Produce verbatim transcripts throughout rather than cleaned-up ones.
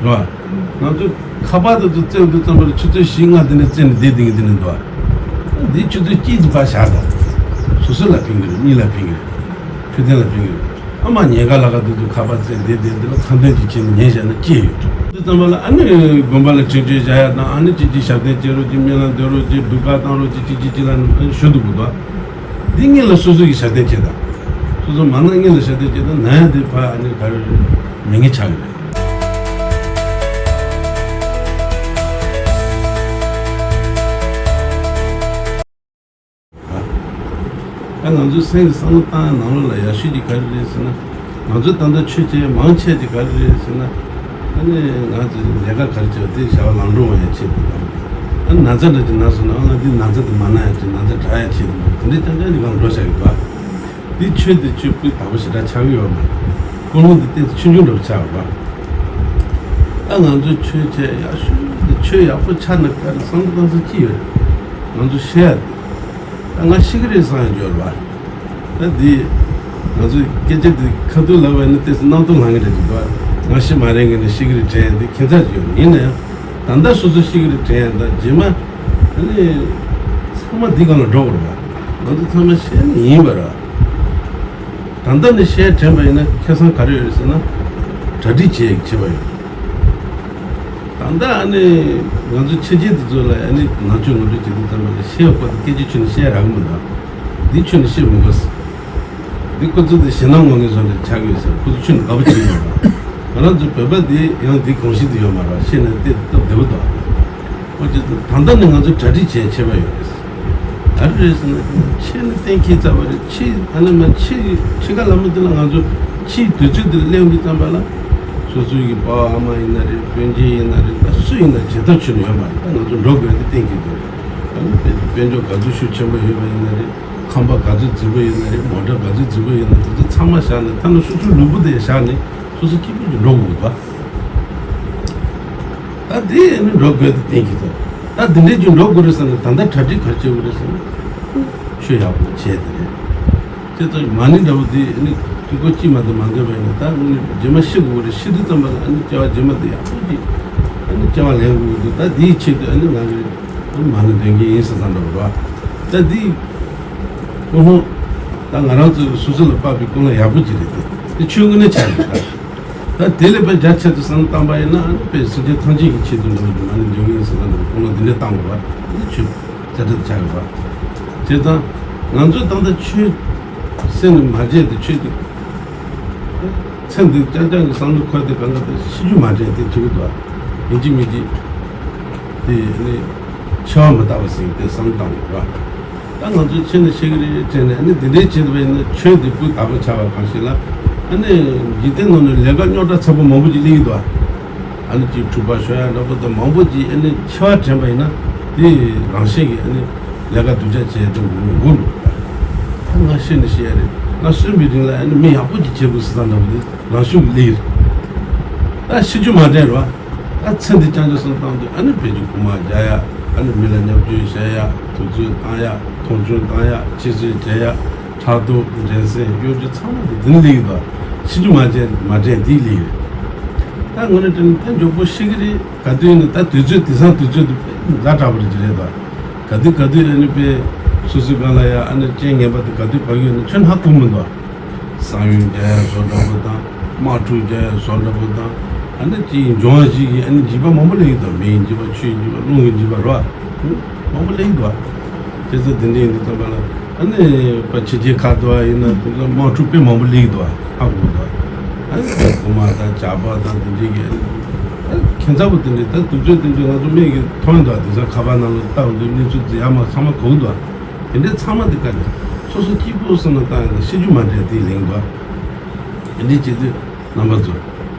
རེད་བ། ང་ཚོ་ཁ་པར་དེ་ཚོ་བཙལ་དུས་ཙམ་པ་ལ་ཆུ་ཚོད་བཞི་ལྔ་དེ་ནས་བཙལ་ནས་བསྡད་བསྡད་ཀྱི་དེ་ནས་འདུག་བ། འདི་ཆུ་ཚོད་གཅིག་ཙམ་ཕར་བཞག་དང་། སོ་སོ་ལ་ཕན་གྱི་རེད། གཉིས་ལ་ཕན་གྱི་རེད། འཕྲོད་བསྟེན་ལ་ཕན་གྱི་རེད། ཨ་མ་ཉལ་ཁ་ལ་ཁ་དེ་ཚོ་ཁ་པར་བཙལ་བསྡད་བསྡད་དེ་ལ་ཁ་འདོན་ཅིག་བྱས་ནས་ཉལ་བཞག་ན་སྐྱིད་ཡོད། དེ་ཙམ་པ་ལ་ཨ་ནི་དགོན་པ་ལ་ཆོས་ཆོས་བྱ་ཡ་དང་། ཨ་ནི་ཅིག་ཅིག་ཞབས་བརྟན་བྱེད་རོགས་ཅིག་སྨོན་ལམ་འདོན་རོགས་ཅིག་སྒྲུབ་ཁ་བཏང་རོགས་ཅིག་ཅིག་ཅིག་ཅིག་ལ་ཨ་ནི་ཞུ་འདུག་གི་འདུག་འདི་སྔོན་ལ་སོ་སོ་གིས་ཞབས་བརྟན་བྱེད་དང་། སོ་སོ་མ་ན་སྔོན་ལ་ཞབས་བརྟན་བྱེད་དང་། ན་ཡ་དེ་ཕར་ཨ་ནི་ག་རེ་རེད། མེད་མཁན་ཆགས་ཀྱི་རེད། ད་ང་ཚོའི་སེམས་ཀྱི་བསམ་བློ་བཏང་ཡ་ནང་ལོགས་ལ་ཡག་ཤོས་ཀྱི་ག་རེ་རེད་ཟེར་ན། ང་ཚོ་ད་ལྟ་ཆོས་བྱེད་མང་ཆེ་ཅིག་ག་རེ་རེད་ཟེར་ན། ཨ་ནི་ང་ཚོ་ལས་ཀ་ག་རེ་བྱེད་པ་དེ་བྱ་བ་ལམ་འགྲོ་འོང་ཡ་ཆེད་དུ་དང་། ཨ་ནི་ན་ཚ་འདྲ་ཅིག་ན་སོང་ན། ཨ་ང་འདི་ན་ཚ་དེ་མ་ན་ཡ་ཆེད། ན་ཚ་དྲག་ཡ་ཆེད་དུ་དེ་འདྲའི་རྐྱང་རྐྱང་ཅིག་སྒང་འགྲོ་བཞག་གི་འདུག་འདི་ཆོས་དེ་ཆོས་སྤུས་དག་པོ་ཞེ་དྲག་ཆགས་ཀྱི་ཡོད་མ་རེད། ཀུན་སློང་དེ་ཏོག་ཙམ་ཆུང་ཆུང་འདྲ་པོ་ཆགས་པ། ད་ང་ཚོ་ཆོས་བྱས་ཡག་ཤོས་དེ། ཆོས་ཡག་པོ་ཆགས་ན་ག་རེ་བསམ་བློ་བཏང་ས་ཅི་ཡོད་རེད། ང་ཚོ་ཤི་ཡ་དེ། ད་ང་ཤི་གི་རེད་བསམ་ཡ་འགྱོ་རེད་བ། ད་འདི་ང་ཚོས་སྐད་ཆ་འདི་ཁ་ཐུག་ལབ་པ་ཡིན་ན་ཏོག་ཙམ་རྣམ་རྟོག་ལངས་གི་རེད་འདུག་བ། ང་ཤི་མ་རན་གི་ནས་ཤི་གི་རེད་དྲན་ཡ་འདི་ཁྱད་མཚར་ཅིག་ཡོད། ཡིན་ན་ཡང་ད་ལྟ་སོ་སོ་ཤི་གི་རེད་དྲན་ཡ་ད་རྗེས་མ་ཨ་ནི་ཚང་མ་འདི་སྒང་ལ་འགྲོ་དགོས་རེད་བ། ང་ཚོ་ཚང་མ་ཤི་ནི་ཡིན་པ་རེད་བ། ད་ལྟ་ནས་ཤི་ཡ་དྲན་པ་ཡིན་ན་ཁེ་བཟང་ག་རེ་ཡོད་རེད་ཟེར་ན། གྲ་སྒྲིག་བྱེད་ཡག་བྱེད་པ་ཡོད། ད་ལྟ་ཨ་ནི་ང་ཚོ་ཕྱི་རྒྱལ་དེ་ཚོ་ལ་ཨ་ནི་ནང་ཆོས་ངོ་སྤྲོད་བྱེད་དུས་ཙམ་པ་ལ་ཤི་ཡ་སྐོར་དེ་སྐད་ཆ་ཁྱོན་ནས་བཤད་རག་གི་མི་འདུག་འདི་ཁྱོན་ནས་བཤད་མི་དགོས། འདི་ཁོ་ཚོ་དེ་ཞེད་སྣང་ངོ་ངེས་བཟོ་འདྲ་ཆགས་ཀྱི་ཡོད་ཟེར། ཁོ་ཚོ་ཁྱོན་ནས་དགའ་པོ་བྱེད་ཀྱི་ཡོད་མ་རེད། ང་རང་ཚོ་བོད་པ་དེ་ཡང་འདི་གོམས་གཤིས་དེ་ཡོད་མ་རེད། བཤད་ན་དེ་སྟབས་བདེ་པོ་འདུག་འོ་ཅི་ད་ལྟ་ནས་ང་ཚོ་གྲ་སྒྲིག་བྱས་བྱས་པ་ཡོད་རེད། ག་རེ་རེད་ཟེར་ན། ཕྱི་ནས་གཏན་འཁེལ་ཚར་བ་རེད། ཕྱི་ཨ་ནི་མ་ཕྱི་ཕྱི་ཁ་ལ་མི་དེ་ལ་ང་ཚོ་ཕྱིའི་དུས་ཚོད་དེ་ལ་སླེབས་དུས་ཙམ་པ་ལ་སོ་སོའི་གི་པ་ཕ་ཨ་མ་ཡིན་ན་རེད། སྤུན་མཆེད་ཡིན་ན་རེད། ད་སུ་ཡིན་ན་བྱེད་ཐབས་ཁྱོན་ནས་ཡོད་མ་རེད། ད་ང་ཚོ་འགྲོ་དགོས་དེ་གཏན་འཁེལ་དེ་རེད། ཨ་ནི་དཔལ་འབྱོར་ག་ཚོད་ཤུགས་ཆེན་པོ་ཡོད་པ་ཡིན་ན་རེད། ཁང་པ་ག་ཚོད་རྫིག་པོ་ཡིན་ན་རེད། མོ་ཊ་ག་ཚོད་རྫིག་པོ་ཡིན་ན་དེ་ཚོ་ཚང་མ་བཞག་ནས། ཐ་ན་སོ་སོའི་ལུས་པོ་དེ་བཞག་ནས་སོ་སོ་སྐྱིད་པོ་ཅིག་འགྲོ་དགོས་པ། ད་དེ་ནི་འགྲོ་དགོས་དེ་གཏན་འཁེལ་ཚར། ད་འདི་འདྲའི་ཅིག་འགྲོ་དགོས་རེད་ཟེར་ནས་ད་ལྟ་གྲ་སྒྲིག་ག་རེ་བྱེད་དགོས་རེད་ཟེར་ན། ཆོས་ཡག་པོ་བྱས་དེ་རེད། དེ་ཚོ་མ་ཎི་འདྲ་པོ་དེ་ནི་དུས་འཁོར་གཅིག་མ་གཏོགས་མ་འདོན་པ་ཡིན་ན། ད་ནི་རྗེས་མ་ཤི་དགོས་རེད། ཤི་དུས་ཙམ་པ་ལ་ཨ་ནི་སྐྱེ་བ་རྗེས་མ་དེ་ཡག་པོ་ཅིག་ཨ་ནི་སྐྱེ་བ་ལེན་དགོས་འདུག་ད་དེའི་ཆེད་དུ་ཨ་ནི་ང་ཚོས་མ་ཎི་འདོན་གྱི་ཡིན་ཟེར་བསམ་འདྲ་པོ་རེད་བ། ད་འདི་ཀུན་སློང་ད་ང་རང་ཚོ་སོ་སོ་ལ་དཔག་པའི་ཀུན་སློང་ཡག་པོ་ཅིག་རེད་དེ། དེ་ཆོས་དངོས་གནས་ཆགས་ཡོད་ད། ད་དེ་ལས་པའི་རྒྱ་ཆེ་དུ་བསམ་བློ་བཏང་པ་ཡིན་ན། ཨ་ནི་དཔེ་སེམས་ཅན་ཐམས་ཅད་ཀྱི་ཆེད་དུ་འགྲོ་རྒྱུ་མ་ཎི་འདོན་གྱི་ཡིན་ཟེར་བསམ་འདྲ་པོ་ཀུན་སློང་འདི་འདྲ་བཏང་དགོས་བ། དེ་ཆོས་ཚད་ལྡན་ཆགས་ཡོད་པ། བྱས་ཙང་ང་ཚོས་ད་ལྟ་ཆོས་སེམས་ནས་མ་བརྗེད་དེ། ཆོས་དེ་ཚེ་འདི་རྐྱང་རྐྱང་གི་བསམ་བློ་འཁོར་ཏེ་གང་ག་དེ་ཤི་རྒྱུ་མ་དྲན་དེ་ཐུག་གི་འདུག་ཡིན་གཅིག་མིན་གཅིག་དེ་ནི་འཆི་བ་མི་རྟག་པ་ཟེར་དེ་བསམ་བློ་བཏང་དགོས་ར། ད་ང་ཚོ་ཤི་ནས་ཤི་གི་རེད་དྲན་ནས། ཨ་ནི་འདི་འདྲའི་བྱེད་པ་ཡིན་ན་ཆོས་འདི་སྤུས་དག་པོ་ཆགས་པ་གང་ཞིག་ལ། ཨ་ནི་འཇིག་རྟེན་ནང་ནས་ལས་ཀ་རྙོག་དྲ་ཚ་པོ་མང་པོ་ཅིག་སླེབས་ཀྱི་འདུག་ཨ་ནི་ཅིག་འཁྲུག་པ་ཤོར་ཡ་འདྲ་པོ་དང་མང་པོ་ཅིག་ཨ་ནི་འཆི་བ་དྲན་པ་ཡིན་ན་དེ་རང་བཞིན་གྱིས་ཨ་ནི་ལས་ཀ་སྡུག་ཅག་བྱས་དེ་འགོ་འགོ་འགྲོ། ད་ང་ཤི་ནས་ཤི་ཡ་རེད། ང་གསོན་པའི་རིང་ལ་ཨ་ནི་མི་ཡག་པོ་ཅིག་བྱེད་དགོས་ཟེར་བསམ་འདྲ་པོ་དེ་རང་ཤུགས་སླེབས་ཀྱི་རེད། ད་ཤི་རྒྱུ་མ་དྲན་རེད་བ། ད་ཚེ་འདི་རྐྱང་རྐྱང་བསམ་བློ་བཏང་དུས། ཨ་ནི་དཔེ་ཆ་ཁུག་མ་རྒྱག་ཡ། ཨ་ནི་མི་ལ་བརྙས་བཅོས་བྱེད་ཡ། དུས་ཚོད་བཏང་ཡ། མཐོང་ཆུང་བཏང་ཡ། ཕྱི་བཤོལ་བྱེད་ཡ། ཕྲག་དོག་འགྲན་སེམས་གཡོ་སྒྱུ་ཚང་མ་དེ་འདི་ནས་སླེབས་ཀྱི་འདུག་ཤི་རྒྱུ་མ་དྲན་མ་དྲན་དེ་སླེབས་ཀྱི་རེད། ད་ངོ་ནས་དྲན་ན་ད་མགྱོགས་པོ་ཤི་གི་རེད། ག་དུས་ཡིན་ན་ད་དུས་ཚོད་དེང་སང་དུས་ཚོད་དེ་དཔེ་ཛ་དྲག་པོ་རེད་ཀྱི་རེད་ད། ག་དུས་ག་དུས་ཨ་ནི་དཔེ་སོ་སོའི་སྒང་ལ་ཡ་ཨ་ནི་རྐྱེན་ངན་པ་དེ་ག་དུས་བབས་ཡོད་ན་ཁྱོན་ཧ་གོ་མི་འདུག་ས་ཡོམ་རྒྱག་ཡ་བཟོ་འདྲ་པོ་དང་། དམག་འཁྲུག་རྒྱག་ཡ་བཟོ་འདྲ་པོ་དང་། ཨ་ནི་ཅིག་འབྱུང་བ་ཞིག་གིས་ཨ་ནི་འཇིགས་པ་མང་པོ་སླེབས་ཀྱི་འདུག་མེའི་འཇིགས་པ། ཆུའི་འཇིགས་པ། རླུང་གི་འཇིགས་པ་རོ། མང་པོ་སླེབས་ཀྱི་འདུག་བྱས་ཙང་དེ་འདྲ་ཡིན་དུས་ཙམ་པ་ལ་ཨ་ནི་ཕར་ཕྱི་རྒྱལ་ཁ་ཐོར་བ་ཡིན་ན་དེ་ཚོ་དམག་འཁྲུག་དཔེ་མང་པོ་སླེབས་ཀྱི་འདུག་ཧ་གོ་གི་འདུག་ཨ་ནི་གོང་མ་དང་ཇག་པ་དང་དེ་འདྲའི་གི་ཨ་ནི་ཁྱད་མཚར་པོ་དེ་འདྲའི་ད་དུས་ཚོད་དེ་འདྲའི་ང་ཚོ་མིག་གིས་མཐོང་གི་འདུག་དེང་སང་ཁ་པར་ནང་ལ་བལྟ་འོང་དུས་གནས་ཚུལ་དེ་ཡར་མར་ཚང་མ་གོ་གི་འདུག་དེ་འདྲའི་ཚང་མ་དེ་ག་ནས་སོ་སོ་སྐྱིད་པོ་བསམ་བློ་བཏང་ཡོང་དུས་ཤི་རྒྱུ་མ་དྲན་དེ་ལེན་དགོས། དེ་འདྲའི་བྱེད་དུས་རྣམ་པ་ཚོ།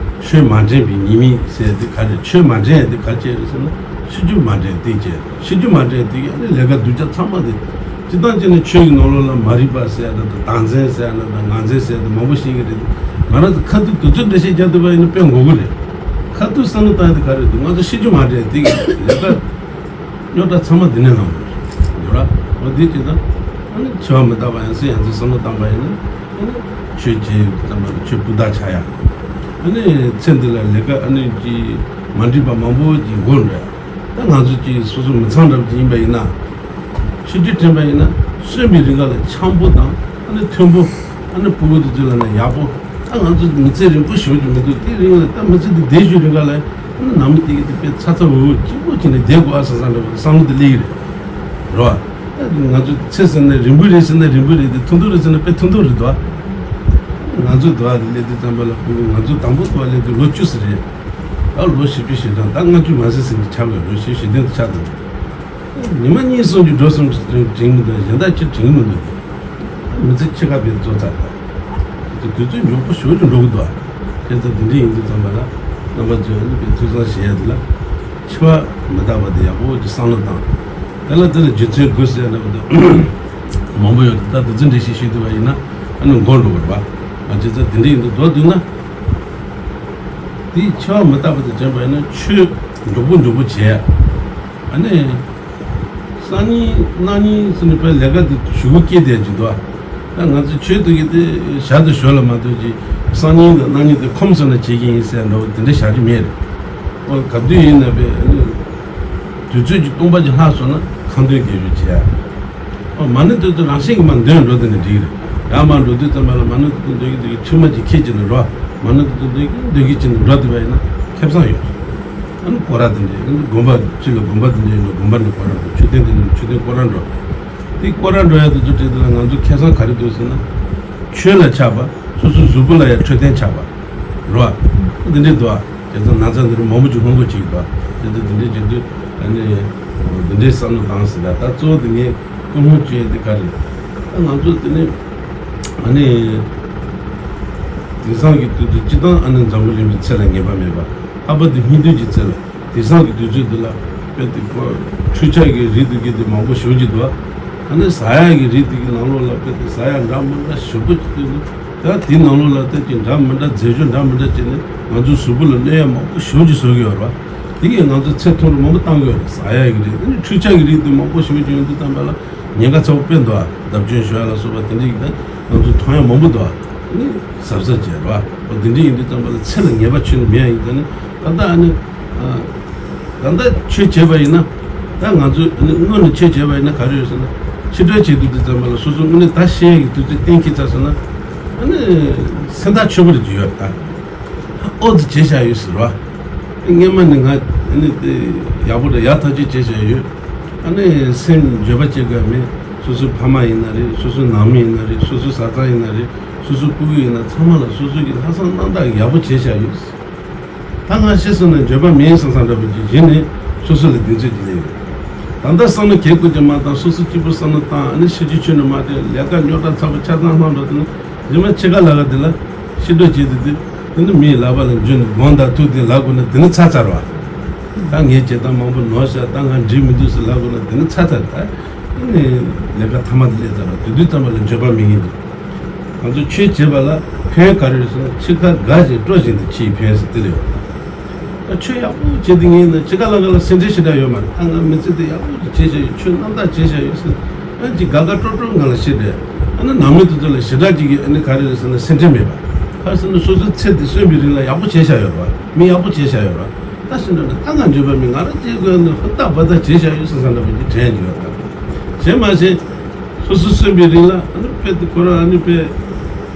ཆོས་མ་དྲན་པའི་ཉེས་དམིགས་ཟེར་དེ་ག་རེ། ཆོས་མ་དྲན་དེ་ག་ཅི་རེད་ཟེར་ན། ཤི་རྒྱུ་མ་དྲན་དེ་བྱས། ཤི་རྒྱུ་མ་དྲན་དེ་ག་ནི་ལས་ཀ་སྡུག་ཅག་ཚང་མ་དེ། སྤྱིར་བཏང་བྱས་ན་ཆོས་ཀྱི་ནང་ལོགས་ལ་མ་རིག་པ་ཟེར་ཡ་དང་། བདག་འཛིན་ཟེར་ཡ་དང་། ང་འཛིན་ཟེར་ཡ་དེ་མང་པོ་ཤེས་ཀྱི་རེད། ང་རང་ཚོ་ཁ་ཐུག་དུས་ཚོད་འགྲེལ་བཤད་རྒྱག་ཐུབ་པ་ཡིན་ན་དཔེ་མགོ་གི་རེད། ཁ་ཐུག་བསམ་བློ་བཏང་ཡ་དེ་ག་རེ་འདུག་ང་ཚོ་ཤི་རྒྱུ་མ་དྲན་དེ་ག་ལས་ཀ་རྙོག་དྲ་ཚང་མ་འདི་ནས་ལངས་པ་རེད། འདུག་ར། འོ་འདི་དེ་དང་། ཨ་ནི་འཆི་བ་མི་རྟག་པ་ཡང་སེ་ཡང་སེ་བསམ་བློ་བཏང་པ་ཡིན་ན། ཨ་ནི་ཆོས་བྱེད་ཙམ་པ་ལ་ཆོས་སྤུས་དག་ཆགས་ཡ། ཨ་ནི་ཚེ་འདི་ལ་ལས་ཀ་ཨ་ནི་ཅིག་མ་འགྲིག་པ་མང་པོ་ཅིག་འགོར་འགྲོ་ཡ། ད་ང་ཚོ་ཅིག་སོ་སོ་མི་ཚང་འདྲ་པོ་ཅིག་ཡིན་པ་ཡིན་ན། ཆོས་བརྒྱུད་དྲན་པ་ཡིན་ན་གསོན་པའི་རིང་ག་ལ་འཆམ་པོ་དང་ཨ་ནི་མཐུན་པོ། ཨ་ནི་ཕྲུ་གུ་དེ་ཚོ་ལ་ནི་ཡག་པོ། ད་ང་ཚོ་མི་ཚེ་རིང་པོ་ཞེ་པོ་ཅིག་མི་འདུག་དེའི་རིང་ལ་ད་མི་ཚེ་འདི་བསྡད་ཤུལ་རིང་ག་ལ་ཨ་ནི་ནང་མི་དེ་གི་དེ་དཔེ་ཚ་ཚ་འུར་འུར་གཅིག་པོ་བྱས་ནས་བསྡད་དགོས་ཨ་བསམ་བསམ་འདྲ་པོ་བསམ་བློ་དེ་སླེབས་ཀྱི་རེད། རེད་བ། ད་ང་ཚོ་ཚེ་ཟེར་ན་རིང་པོ་རེད་ཟེར་ན་རིང་པོ་རེད་དེ་ཐུང་ཐུང་རེད་ཟེར་ན་དཔེ་ཐུང་ཐུང་རེད་དོ། ང་ཚོ་དོ་ཨ་དེ་སླེབས་དུས་ཙམ་པ་ལ་ཕྲུ་གུ་ང་ཚོ་དང་པོ་དོ་ཨ་སླེབས་དུས་ལོ་བཅུ་ཙམ་རེད། ད་ལོ་བཞི་བཅུ་ཞེ་གྲངས་ད་ལྔ་བཅུ་མ་ཟིན་ཟིན་གྱི་ཆགས་དགོས། ལོ་བཞི་བཅུ་ཞེ་བདུན་དུ་ཆགས་དང་། ཉི་མ་གཉིས་གསུམ་གྱི་འགྲོ་སོང་དྲན་དྲན་མི་འདུག་གཞན་དག་ཅི་དྲན་མི་འདུག་མི་ཚེ་ཕྱེད་ཀ་བེད་རྫོགས་ཚར་དང་། དེ་དུས་ཚོད་མགྱོགས་པོ་ཞེ་པོ་ཅིག་འགྲོ་གི་འདུག་དེ་ཚོ་དེ་འདྲ་ཡིན་དུས་ཙམ་པ་ལ་རྣམ་པ་ཚོས་ཨ་ནི་དཔེ་ཐུགས་བསམ་བཞེས་ཡ་དེ་ལ་འཆི་བ་མི་རྟག་པ་དེ་ཡག་པོ་ཅིག་བསམ་བློ་བཏང་། དེ་ལ་དེ་ལ་རྒྱུ་མཚན་དགོས་ཟེར་ཡ་འདྲ་པོ་དེ་མང་པོ་ཡོད་དེ་ད་དེ་ཚོ་འགྲེལ་བཤད་བྱེད་ཐུབ་པ་ཡིན་ན་ཨ་ནི་འགོར་འགྲོ་གི་རེད་པ། ང་བྱས་ཙང་དེ་འདྲ་ཡིན་དུས་མདོར་བསྡུས་ན། དེའི་འཆི་བ་མི་རྟག་པ་དེ་དྲན་པ་ཡིན་ན་ཆོས་མགྱོགས་པོ་མགྱོགས་པོ་བྱས། ཨ་ནི། སང་ཉིན་གནངས་ཉིན་ཟེར་ནས་དཔེ་ལས་ཀ་དེ་ཞུ་སྐྱེལ་བསྡད་ཀྱི་འདུག་ད་ང་ཚོ་ཆོས་དེ་གི་དེ་ཞར་དུ་ཞོར་ལ་མ་གཏོགས་ཀྱི་སང་ཉིན་དང་གནངས་ཉིན་དེ་ཁོམ་སོང་ན་བྱེད་ཀྱི་ཡིན་ཟེར་འདྲ་བོ་དེ་འདྲ་བཞག་རྒྱུ་མེད་རེད། ཨོ་ག་དུས་ཡིན་ན་དཔེ་ཨ་ནི། དུས་ཚོད་ཀྱི་སྟོང་པ་ཅིག་ལྷག་སོང་ན་ཁ་འདོན་དགེ་སྦྱོར་བྱེད་ཡ། ཨོ་མ་ཎི་དེ་ཚོ་རང་བཞིན་གྱིས་མར་འདོན་འགྲོ་དེ་ནི་འགྲིག་རེད། ཡང་མར་འགྲོ་དུས་ཙམ་པ་ལ་མ་ཎི་དེ་ཚོ་འདོན་གྱི་འདོན་གྱི་མཆིལ་མ་ཅིག་འཁྱེར་གྱི་ནི་འགྲོ། མ་ཎི་དེ་ཚོ་འདོན་གྱི་འདོན་གྱི་ཅིག་ནི་འགྲོ་དེ་བ་ཡིན་ན་ཁེ་བཟང་ཡོད། ཨ་ནི་སྐོར་ར་དེ་འདྲས་ཨ་ནི་དགོན་པ་ཕྱི་ལ་དགོན་པ་དེ་འདྲས་ཡིན་ན་དགོན་པ་ནས་སྐོར་ར་འགྲོ། མཆོད་རྟེན་དེ་འདྲས་མཆོད་རྟེན་སྐོར་ར་འགྲོ། དེ་སྐོར་ར་འགྲོ་ཡ་དེ་ཚོ་བྲིས་དེ་ལ་ང་ཚོ་ཁེ་བཟང་ག་རེ་འདུག་ཟེར་ན། ཆོས་ལ་ཆགས་པ། སོ་སོའི་གཟུགས་པོ་ལ་ཡང་འཕྲོད་བསྟེན་ཆགས་པ། རེད་བ། འདི་འདྲས་འདུག་ཨ། དེ་ཚོ་ན་ཚ་འདི་རུ་མང་པོ་ཅིག་སྔོན་འགོག་བྱེད་ཀྱི་འདུག་ཨ། དེ་ཚོ་འདི་འདྲས་བྱེད་དུས་ཨ་ནི། འདི་འདྲས་བསམ་བློ་བཏང་ཟེར་ད་ད་གཙོ་བོ་དེ་ངས་སྐུལ་སློང་བྱེད་ཡ་དེ་ག་རེད། ད་ང་ཚོ་དེ་ནས་ཨ་ནི། དེང་སང་གི་དུས་ཚོད་སྤྱི་བཏང་ཨ་ནི་འཛམ་བུ་གླིང་པའི་ཚེ་ལ་ངེས་པ་མེད་པ། ལྷག་པར་དུ་སྨིན་གྲོལ་གྱི་ཚེ་ལ། དེང་སང་གི་དུས་ཚོད་འདི་ལ་དཔེ་དེ་ཁོ་འཕྲུལ་ཆས་ཀྱི་རིགས་འདི་གི་དེ་མང་པོ་ཞེ་པོ་ཅིག་འདུག་ཨ་ནི་ཟ་ཡག་གི་རིགས་འདི་གི་ནང་ལོགས་ལ་དཔེ་དེ་ཟ་ཡག་འདྲ་མི་འདྲ་ཞེ་པོ་ཅིག་འདུག་ད་དེའི་ནང་ལོགས་ལ་དེ་ཅིག་འདྲ་མི་འདྲ་རྫས་སྦྱོར་འདྲ་མི་འདྲ་བྱས་ནས་ང་ཚོའི་གཟུགས་པོ་ལ་གནོད་ཡག་མང་པོ་ཞེ་པོ་ཅིག་བཟོ་གི་ཡོད་རེད་བ། དེ་གིས་ང་ཚོ་ཚེ་ཐུང་རུ་མང་པོ་བཏང་གི་ཡོད་རེད། ཟ་ཡག་གི་རིགས་ཨ་ནི་འཕྲུལ་ཆས་ཀྱི་རིགས་འདི་མང་པོ་ཞེ་པོ་ཅིག་ཡོང་དུས་ཙམ་པ་ལ་ཉེན་ཁ་ཚ་པོ་དཔེ་འདུག་ཨ། བརྡབ་སྐྱོན་ཤོར་ཡག་ལ་སོགས་པ་དེ་འདྲ་ཡིན་ད་ང་ཚོ་མཐོང་ཡག་མང་པོ་འདུག་ཨ། ཨ་ནི་གཟབ་གཟབ་བྱས་རེད་བ། འོ་དེ་འདྲ་ཡིན་དུས་ཙམ་པ་ལ་ཚེ་ལ་ངེས་པ་ཆོད་ནི་མེད་ཡ་ཡིན་ད་ནི་ད་ལྟ་ཨ་ནི། ད་ལྟ་ཆོས་བྱས་པ་ཡིན་ན། ད་ང་ཚོས་ཨ་ནི་སྔོན་ནས་ཆོས་བྱས་པ་ཡིན་ན་ག་རེ་ཡོད་ཟེར་ན། ཕྱི་དྲོ་བྱེད་དུས་དུས་ཙམ་པ་ལ་སོ་སོ་དངོས་གནས་ད་ཤེས་ཡག་གི་དུས་ཚོད་གཏན་འཁེལ་ཚར་སོང་ན། ཨ་ནི་སེམས་ཐག་ཆོད་པོ་རེ་ཅིག་ཡོད་ད། ཨོ་ཙི་བྱས་བཞག་ཡོད་ཟེར་བ། སྔོན་མ་ནས་ང་ཨ་ནི་དེ་ཡག་པོ་རེད་ཡག་ཐག་ཆོད་བྱས་བཞག་ཡོད། ཨ་ནི་སེམས་འགྱོད་པ་བྱེད་དགོས་མེད། སོ་སོའི་ཕ་མ་ཡིན་ན་རེད། སོ་སོའི་ནང་མི་ཡིན་ན་རེད། སོ་སོའི་བཟའ་ཚང་ཡིན་ན་རེད། སོ་སོའི་སྤུ་གུ་ཡིན་ན་ཚང་མ་ལ་སོ་སོ་གི་ལྷག་བསམ་རྣམ་དག་ཡག་པོ་བྱས་བཞག་ཡོད། ད་ང་ཤི་སོང་ན་འགྱོད་པ་མེད་བསམ་བསམ་འདྲ་པོ་ཅིག་གཞི་ནས་སོ་སོ་ལ་གདེང་ཚོད་ཅིག་སླེབས་ཡོད། ད་ལྟ་བསམ་བློ་གས་ཀོ་ཅིག་མ་བཏང་། སོ་སོ་གཅིག་པུ་བསམ་བློ་བཏང་། ཨ་ནི་ཕྱི་རྒྱལ་ཁྱོན་ནས་མ་བསྡད། ལས་ཀ་རྙོག་དྲ་ཚ་པོ་ཆ་ཚང་ལྷང་འགྲོ་དུས་ན་རྗེས་མ་འཆི་ཁ་ལབ་ཡག་དེ་ལ་ཕྱི་དྲོ་བྱེད་དུས་དེ་དེ་ནི་མིའི་ལག་པ་ལ་འཇུས་ནས་དགོངས་དག་ཐུགས་བདེ་ལབ་དགོས་ན་དེ་ནི་ཚར་ཚར་བ། ད་ངས་བྱེད་སྟངས་མང་པོ་ནོར་ཤག་ད་ང་འགྲིག་མི་འདུག་ཟེར་ལབ་དགོས་ན་དེ་ནི་ཚར་ཚར། ད་ཨ་ནི་ལས་ཀ་མཐའ་མ་དེ་སླེབས་ཚར་བ། དེ་དུས་ཙམ་པ་ལ་འགྱོད་པ་མེད་མཁན་དེ། ང་ཚོ་ཆོས་བྱེད་པ་ལ་ཕན་ཡོན་ག་རེ་ཡོད་ཟེར་ན། འཆི་ཁ་དགའ་ཞིང་སྤྲོ་བཞིན་དུ་འཆི་བའི་ཕན་ཡོན་ཟེར་དེ་རེད། ད་ཆོས་ཡག་པོ་བྱེད་དུས་ངས་ན་འཆི་ཁ་ལ་ཁ་ལ་སེམས་ཁྲལ་ཞེ་དྲག་ཡོད་མ་རེད། ད་ང་མི་ཚེ་འདི་ཡག་པོ་ཅིག་བྱས་བཞག་ཡོད། ཆོས་རྣམ་དག་བྱས་བཞག་ཡོད་ཟེར་ཨ་ཅིག་དགའ་དགའ་སྤྲོ་སྤྲོ་ངང་ལ་ཤི་བསྡད། ཨ་ནི་ནང་མི་དེ་ཚོ་ལ་ཞེ་དྲག་ཅིག་གིས་ཨ་ནི་ག་རེ་རེད་ཟེར་ན་སེམས་ཁྲལ་མེད་པ། ག་རེ་ཟེར་ན་སོ་སོའི་ཚེ་འདི་གསོན་པའི་རིང་ལ་ཡག་པོ་བྱས་བཞག་ཡོད་རེད་བ། མི་ཡག་པོ་བྱས་བཞག་ཡོད་རེད་བ། ད་ཤི་འགྲོ་ན་ད་ང་འགྱོད་པ་མེད། ང་རང་གཅིག་དགོས་ནི་ཧུར་ཐག་འབད་ཐག་བྱས་བཞག་ཡོད་ཟེར་བསམ་འདྲ་པོ་ཅིག་དྲན་གྱི་ཡོད་ད། བྱས་མ་བྱས། སོ་སོ་གསོན་པའི་རིང་ལ་ཨ་ནི་དཔེ་དེ་ཁོ་རང་ཨ་ནི་དཔེ་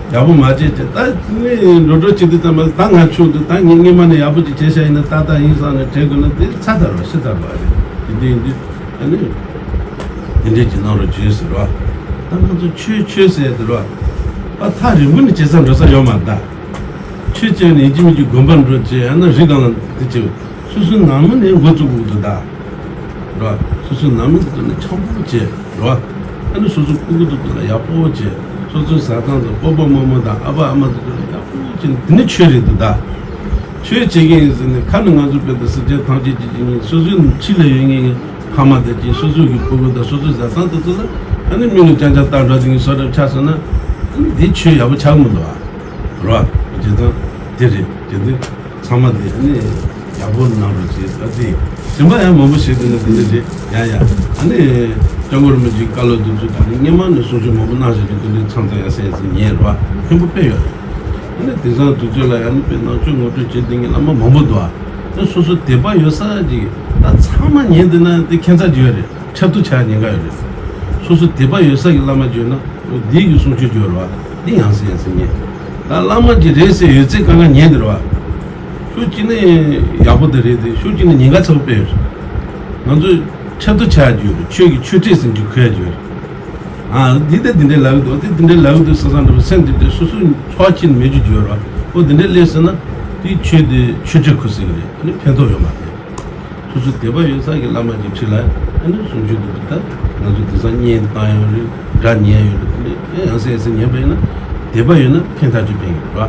ཡག་པོ་མ་བྱས་བྱས། ད་ངས་འགྲོ་འགྲོ་བྱེད་དུས་ཙམ་པ་ལ་ད་ང་ཆུང་དུས་ད་ངས་སྔོན་མ་ནས་ཡག་པོ་ཅིག་བྱས་བཞག་ཡིན་ན་ཏག་ཏག་ཡིན་བསམ་ནས་དྲན་དགོས་ན་དེ་ཚར་ཚར་བ་ཤི་ཚར་བ་རེད། དེ་འདྲ་ཡིན་དུས་ཨ་ནི་དེ་འདྲས་ཀྱི་གནང་རོགས་བྱོས་ཟེར་བ། ད་ང་ཚོ་ཆོས་ཆོས་ཟེར་ཡ་དེ་རོ། ཨ་ཐག་རིང་པོ་ནས་བྱེད་ས་འགྲོ་ས་ཡོད་མ་རེད་ད། ཆོས་བྱས་ནས་ཡིན་གཅིག་མིན་གཅིག་དགོན་པར་འགྲོ་བྱས་ཡང་ན་རི་སྒང་ལ་དེ་བྱས། སོ་སོའི་ནང་མི་ནས་འགོ་བཙུགས་དགོས་འདུག་ད། རོ། སོ་སོའི་ནང་མི་དེ་ཚོ་ནས་འཆམ་པོ་བྱས་རོ། ཨ་ནི་སོ་སོའི་སྤུ་གུ་དེ་ཚོ་ལ་ཡག་པོ་བྱས། སོ་སོའི་བཟའ་ཚང་དང་སྤོ་བོ་རྨོ་མོ་དང་ཨ་ཕ་ཨ་མ་དེ་ཚོ་ལ་ཡག་པོ་བྱས་ནས་དེ་ནི་ཆོས་རེད་འདུག་ད། ཆོས་བྱེད་མཁན་ཡིན་ཟེར་ནས་ཁ་ནས་ང་ཚོ་དཔེ་དེ་སྲིད་རྒྱལ་ཐམས་ཅད་ཀྱི་སྤྱི་གཉེར། སོ་སོའི་ཕྱི་ལ་ཡོད་མཁན་གྱི་ཕ་མ་དང་གཅིག་སོ་སོ་གི་སྤུ་གུ་དང་སོ་སོའི་བཟའ་ཚང་དེ་ཚོ་ལ་ཨ་ནི་མི་ལ་ཅང་ཅང་ལྟ་འགྲོ་དེ་གི་བཟོ་འདྲ་ཆགས་སོང་ན་ཨ་ནི་དེ་ཆོས་ཡག་པོ་ཆགས་མི་འདུག་ཨ། རོ། བྱས་ཙང་དེ་རེད། དེ་དུས་ཚང་མ་དེ་ནི་ཡག་པོ་གནང་རོགས་བྱེད། ད་དེ་གཞན་པ་ཡང་མང་པོ་བཤད་དུས་ན་དེ་འདྲ་རེད་ཡ་ཡ། ཨ་ནི་སྐྱབས་མགོན་རིན་པོ་ཆེའི་བཀའ་སློབ་དེ་ཚོ་ད་ནི་སྔོན་མ་ནས་གསུང་ཆོས་མང་པོ་གནང་བཞག་རྒྱུ་དེ་འདྲའི་མཚམས་མཚམས་ཡང་གསན་ཟིན་ཉན་རོ། ཕན་པོ་དཔེ་ཡོད་རེད། ནི་དེང་སང་དུས་ཚོད་ལ་ཡང་ནི་དཔེ་ནང་ཆོས་ངོ་སྤྲོད་བྱེད་བསྡད་མཁན་བླ་མ་མང་པོ་འདུག་ཨ། ནི་སོ་སོ་དད་པ་ཡོད་ས་ཅིག་ད་ཚང་མ་ཉན་བསྡད་ན་དེ་ཁྱད་མཚར་ཅིག་ཡོད་རེད། འཁྲབ་ཐུབ་ཆགས་ཉེན་ཁ་ཡོད་རེད། སོ་སོ་དད་པ་ཡོད་ས་གི་བླ་མ་ཅིག་ཡོད་ན་འདི་གི་གསུང་ཆོས་ཅིག་ཡོད་རེད་བ། འདི་ཡང་སེ་ཡང་སེ་ཉན། ད་བླ་མ་ཅིག་རེད་ཟེར་ཡོད་ཚད་དཀའ་ངལ་ཉན་འདི་རེད་བ། ཤུགས་ཅིག་ནི་ཡག་པོ་དེ་རེད་དེ། ཤུགས་ཅིག་ནི་ཉེན་ཁ་ཚ་པོ་དཔེ་ཡོད་རེད། ང་ཚོས་འཁྲབ་ཐུབ་ཆགས་ཀྱི་ཡོད་རེད། ཆོས་ཀྱི་ཆོས་ཁྲིད་ཟེར་རྒྱུ་ཁོ་ཡ་ཅིག་ཡོད་རེད། ཨ། འདི་དེ་འདི་འདྲའི་ལབ་ཀྱི་འདུག་དེ་འདི་འདྲའི་ལབ་ཀྱི་འདུག་བསམ་བསམ་འདྲ་པོ་སེམས་འདི་འདྲའི་སོ་སོ་ཚོར་ཆེན་མེད་རྒྱུ་ཅིག་ཡོད་རེད་བ། ཨོ་དེ་འདྲའི་སླེབས་སོང་ན་དེའི་ཆོས་དེ་ཆོས་ཁྲིད་ཁུར་ཟེར་གྱི་རེད། ཨ་ནི་ཕན་ཐོགས་ཡོད་མ་རེད། སོ་སོ་དད་པ་ཡོད་ས་གི་བླ་མ་ཅིག་ཁྲིད་ལ་ཨ་ནི་གསུང་ཆོས་འདི་འདྲ་ད་ང་ཚོ་དེང་སང་བརྙན་བཏང་ཡོད་རེད། སྒྲ་ཉན་ཡོད་རེད། དེ་འདྲའི་ཨེ་ཡང་སེ་ཡང་སེ་ཉན་པ་ཡིན་ན་དད་པ་ཡོད་ན་ཕན་ཐག་ཆོད་ཕན་གྱི་རེད་བ།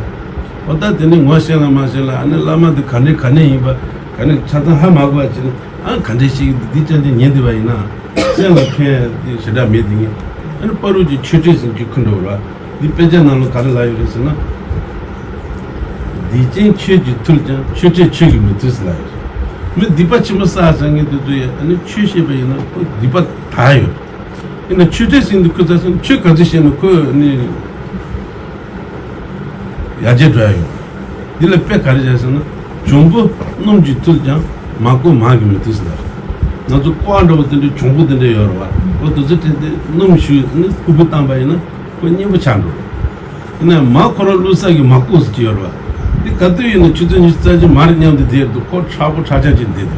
ཨོ་ད་དེ་ནི་ངོ་ཤེས་ལ་མ་ཤེས་ལ་ཨ་ནི་བླ་མ་འདི་ག་འདྲའི་ག་ནས་ཡིན་པ་ག་ནས་ཆ་ཚང་ཧ་མ་གོ་བ་བྱས་ནས། ཨ་ག་འདྲ་ཞིག་འདི་ཅན་དེ་ཉན་བསྡད་པ་ཡིན་ན་སེམས་ལ་ཕན་ཡ་དེ་ཞེ་དྲག་མེད་དེ་ངས། ཨ་ནི་བར་དུ་གི་ཆོས་ཁྲིད་ཟེར་གྱི་ཁུར་འགྲོ་བ་ར། འདི་དཔེ་ཆ་ནང་ལ་ག་རེ་ལབ་ཡོད་རེད་ཟེར་ན། སྡིག་ཅན་ཆོས་ཀྱིས་ཐུལ་ཀྱང་ཆོས་ཁྲིད་ཆོས་ཀྱིས་མི་ཐུལ་ཟེར་ལབ་ཡོད་རེད། མི་སྡིག་པ་ཆེན་པོ་བསགས་བཞག་མཁན་དེ་ཚོ་ཡིས་ཨ་ནི་ཆོས་བཤད་པ་ཡིན་ན་ཁོ་སྡིག་པ་དག་ཡོད་རེད། ཡིན་ན་ཆོས་ཁྲིད་ཟེར་འདི་ཁུར་ཚར་སོང་ན་ཆོས་ག་ཚོད་བཤད་ན་ཁོ་ཨ་ནི། ཡར་རྒྱས་འགྲོ་ཡ་ཡོད། འདི་ལ་དཔེ་ག་རེ་བྱས་ཟེར་ན། འབྱུང་པོ་སྣུམ་གྱིས་ཐུལ་ཀྱང་མ་བསྐོལ་མར་གྱིས་མི་ཐུལ་ཟེར་ལ། ང་ཚོ་ཀོ་བ་འདྲ་བོ་དེ་འདྲའི་འབྱུང་པོ་དེ་འདྲ་ཡོད་རེད་བ། འོ་དེ་ཚོ་དེ་དེ་སྣུམ་བྱུགས་ནི་ཕུར་བུ་བཏང་པ་ཡིན་ན་ཁོ་མཉེན་པོ་ཆགས་འགྲོ། ཡིན་ན་མར་ཁོ་རང་བླུགས་ས་གི་མར་བསྐོལ་ཟེར་གྱི་ཡོད་རེད་བ། འདི་ག་དུས་ཡིན་ན་ཆུ་ཚོད་ཉི་ཤུ་རྩ་གཅིག་མར་མཉམ་དུ་བསྡད་འདུག་ཁོ་མཁྲེགས་པོ་མཁྲེགས་ཆག་ཅིག་བསྡད་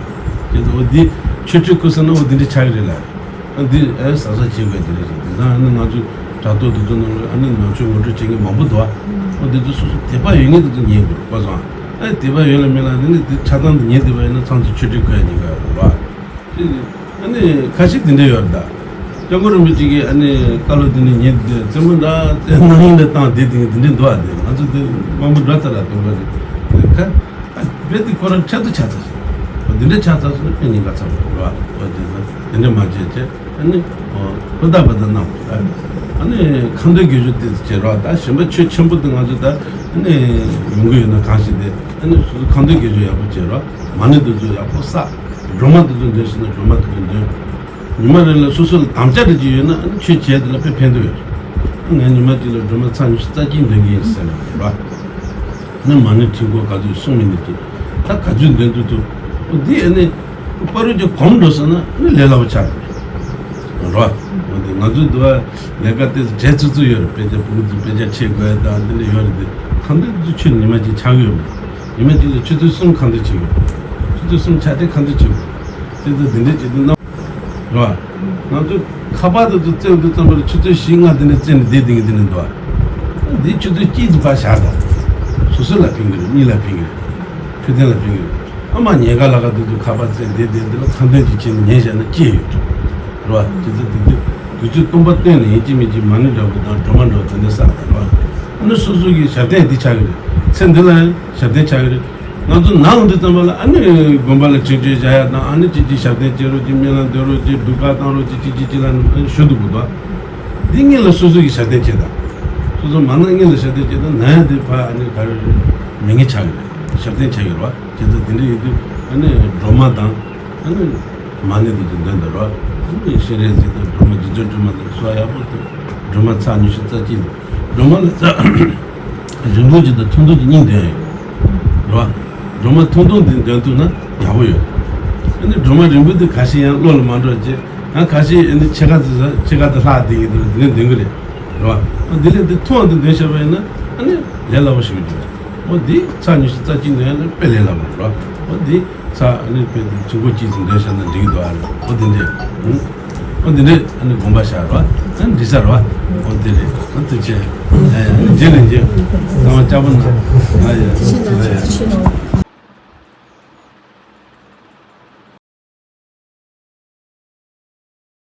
འདུག་དེ་ཚོ་འོ་འདི་ཆོས་ཁྲིད་ཁུར་ཟེར་ན་འོ་འདི་འདྲ་ཆགས་ཀྱི་རེད་ལ། འདི་ཨེ་ཟ་ཟ་བྱེད་དགོས་དེ་རེད་ཅེས། དེང་སང་ཨ་ནི་ང་ཚོའི་དྲ་ཐོག་འདི་ཚོ་ནང་ལ་ཨ་ནི་ནང་ཆོས་ངོ་སྤྲོད་བྱེད་མཁན་མང་པོ་འདུག་ཨ། ཨོ་འདི་ཚོ་སོ་སོ་དད་པ་ཡོད་མཁན་འདི་ཚོ་ཉན་དགོས་རེད་པ་སོང་། ཨེ་དད་པ་ཡོད་ལ་མེད་ལ་འདི་ནི་འདི་ཆ་ཚང་འདི་ཉན་བསྡད་པ་ཡིན་ན་ཚང་ཚོ་ཆོས་ཁྲིད་དགོས་ཡ་ཉེན་ཁ་ཡོད་རེད་པ། དེ་ཨ་ནི་ཁ་ཤས་འདི་འདྲ་ཡོད་རེད་ད། སྐྱབས་མགོན་རིན་པོ་ཆེ་གིས་ཨ་ནི་བཀའ་སློབ་འདི་ནི་ཉན་བསྡད་རྩེད་མོ་འདྲ་རྩེད་སྣང་ཡིན་ལ་བཏང་བསྡད་དེ་འདི་འདྲ་འདུག་ཨ། དེ་ང་ཚོ་དེ་དབང་པོ་འགྲོ་ཚར་ར་དུང་པ་དེ་ཁ། རྦད་དེ་ཁོ་རང་འཕྲལ་དུ་ཆགས་ཚར་སོང་། འདི་འདྲ་ཆགས་ཚར་སོང་ན་དཔེ་ཉེན་ཁ་ཚ་པོ་རེད་བ། འོ་དེ་ཚོ་དེ་འདྲ་མ་བྱས་བྱས་ཨ་ནི་ཧུར་ཐག་འབད་ཐག་གནང་དགོས་རེད། ཨ་ནི་ཁ་འདོན་དགེ་སྦྱོར་དེ་ཚོ་བྱེད་རོགས། ད་གཞན་པ་ཆོས་ཆེན་པོ་དེ་ང་ཚོ་ད་ཨ་ནི་ཡོང་གི་ཡོད་ན་གང་ཞིག་དེ་ཨ་ནི་སོ་སོ་ཁ་འདོན་དགེ་སྦྱོར་ཡག་པོ་བྱེད་རོགས། མ་ཎི་དེ་ཚོ་ཡག་པོ་བསགས། སྒྲོལ་མ་དེ་ཚོ་འདོན་ཤེས་ན་སྒྲོལ་མ་དེ་ཚོ་འདོན། ཉི་མ་རེ་ལ་སོ་སོ་ལ་དམ་བཅའ་འདྲ་ཅིག་ཡོད་ན་ཨ་ནི་ཆོས་བྱས་དེ་ལ་དཔེ་ཕན་ཐོགས་ཡོད་རེད། ང་ཉི་མ་གཅིག་ལ་སྒྲོལ་མ་ཚར་ཉི་ཤུ་རྩ་གཅིག་འདོན་གྱི་ཡིན་ཟེར་ནས་རོགས། ནི་མ་ཎི་ཁྲི་སྐོར་ག་ཚོད་གསུངས་མིན་ནི་ཅི། ད་ག་ཚོད་འདོན་ཐུབ་ཐུབ། འོ་འདི་ཨ་ནི་བར་དུ་གི་གོམས་འགྲོ་སོང་ན་ནི་ལས་སླ་པོ་ཆགས་འགྲོ་རེད། རོ། འོ་འདི་ང་ཚོའི་འདི་བ་ལས་ཀ་དེ་བྲེལ་ཚུབ་ཚུབ་ཡོད་རེད། དཔེ་ཆ་ཕྲུ་གུ་ཚོ་དཔེ་ཆ་ཁྲིད་དགོས་ཡ་དང་འདི་འདྲ་ཡོད་རེད་དེ། ཁ་འདོན་དེ་ཚོ་ཆུ་ཉི་མ་གཅིག་ཆགས་ཀྱི་ཡོད་མ་རེད། ཉི་མ་གཅིག་ལ་ཆུ་ཚོད་གསུམ་ཁ་འདོན་བྱེད་དགོས། ཆུ་ཚོད་གསུམ་ཆགས་དེ་ཁ་འདོན་བྱེད་དགོས། དེ་ཚོ་འདི་འདྲ་བྱེད་དུས་ན། རེད་བ། ང་ཚོ་ཁ་པར་དེ་ཚོ་བཙལ་དུས་ཙམ་པར་ཆུ་ཚོད་བཞི་ལྔ་དེ་འདྲ་བཙལ་ནས་བསྡད་དེ་ངས་དེ་འདྲ་འདུག་བ། འདི་ཆུ་ཚོད་གཅིག་ཙམ་ཕར་བཞག་དང་། སོ་སོ་ལ་ཕན་གི་རེད། གཉིས་ལ་ཕན་གི་རེད། འཕྲོད་བསྟེན་ལ་ཕན་གི་རེད། ཨ་མ་ཉལ་ཁ་ལ་ཁ་དེ་ཚོ་ཁ་པར་བཙལ་བསྡད་བསྡད་འདི་ལ་ཁ་འདོན་ཅིག་བྱས་ནས་ཉན་བཞག་ན་སྐྱིད་ཡོད་རེད་བ། དེ་ཚོ་དེ་དུས་དུས་ཚོད་སྟོང་པ་བཏོན་ནས་ཡིན་གཅིག་མིན་གཅིག་མ་ཎི་འདྲ་པོ་དང་སྒྲོལ་མ་འདྲ་པོ་དེ་འདྲ་བསགས་དང་རེད་བ། ཨ་ནི་སོ་སོ་གི་ཞབས་བརྟན་འདི་ཆགས་གི་རེད། ཚེ་འདི་ལ་ཡང་ཞབས་བརྟན་ཆགས་གི་རེད། ང་ཚོ་ནང་དུ་ཙམ་པ་ལ་ཨ་ནི་དགོན་པ་ལ་ཆིག་ཆོད་བྱ་ཡ་དང་ཨ་ནི་ཅིག་ཅིག་ཞབས་བརྟན་བྱེད་རོགས་ཅིག་སྨོན་ལམ་འདོན་རོགས་ཅིག་སྡུག་ཁག་བཏང་རོགས་ཅིག་ཅིག་ཅིག་ཅིག་ལ་ཨ་ནི་ཞུ་འདུག་གོ་དོ། འདི་སྔོན་ལ་སོ་སོ་གི་ཞབས་བརྟན་བྱེད་དང་། སོ་སོ་མ་ན་སྔོན་ལ་ཞབས་བརྟན་བྱེད་དང་ན་ཡ་འདི་ཕ་ཨ་ནི་ག་རེ་རེད། མི་ངན་ཆགས་ཀྱི་རེད། ཞབས་བརྟན་བྱེད་ཀྱི་རེད་བ། བྱེད་ཚད་འདི་འདྲ་ཡིན་དུས་ཨ་ནི་སྒྲོལ་མ་དང་ཨ་ནི་མ་ཎི་འདི་ཚོ་འདོན་དང་རོགས། ཨ་ནི་སྤྱན་རས་གཟིགས་དང་སྒྲོལ་མ་རྗེ་བཙུན་སྒྲོལ་མ་དང་གསོལ་བ་ཡག་པོ་འདོན། སྒྲོལ་མ་ཚར་ཉི་ཤུ་རྩ་གཅིག་སྒྲོལ་མ་ལ་རྩ་རིང་ཐུང་གཅིག་དང་ཐུང་ཐུང་གཅིག་གཉིས་འདོན་ཡོད། རེད་བ། སྒྲོལ་མ་ཐུང་ཐུང་འདི་འདོན་ཐུབ་ན་ཡག་པོ་ཡོད། ཨ་ནི་སྒྲོལ་མ་རིང་པོ་འདི་ཁ་ཤས་ཡང་བློ་ལ་མ་འགྲོ་བྱས། ཡང་ཁ་ཤས་ཨ་ནི་ཕྱེད་ཀ་དེ་ཕྱེད་ཀ་དེ་ལྷག་བསྡད་ཀྱི་འདུག་འདི་ནས་འདོན་གི་རེད། རེད་བ། ཨ་འདི་ལས་འདི་ཐུང་བ་འདི་འདོན་བྱས་པ་ཡིན་ན་ཨ་ནི་ལས་སླ་པོ་ཞིག་འགྱུར། འོ་འདི་ཚར་ཉི་ཤུ་རྩ་གཅིག་འདོན་ཡ་ནི་དཔེ་ལས་སླ་པོ་རེད་བ། འོ་འདི། ཚ་ཨ་ནི་དཔེ་དེ་ཆུ་འགོ་གཅིག་ཙམ་འདོན་བཞག་ན་འགྲིག་གི་འདུག་ཨ་རེ། ཨོ་དེ་འདྲས། ཨོ་དེ་འདྲས་ཨ་ནི་དགོངས་པ་བཞག་རོགས། ཨ་ནི་འགྲིག་ས་རོགས། ཨོ་དེ་རེད། ཨ་ཐུགས་རྗེ་ཆེ། ཨ་ཡ། རྗེས་ལ་མཇལ། ཚང་མ་ལྕགས་པོ་གནང་། ཨ་ཡ། ཨ་ཡ།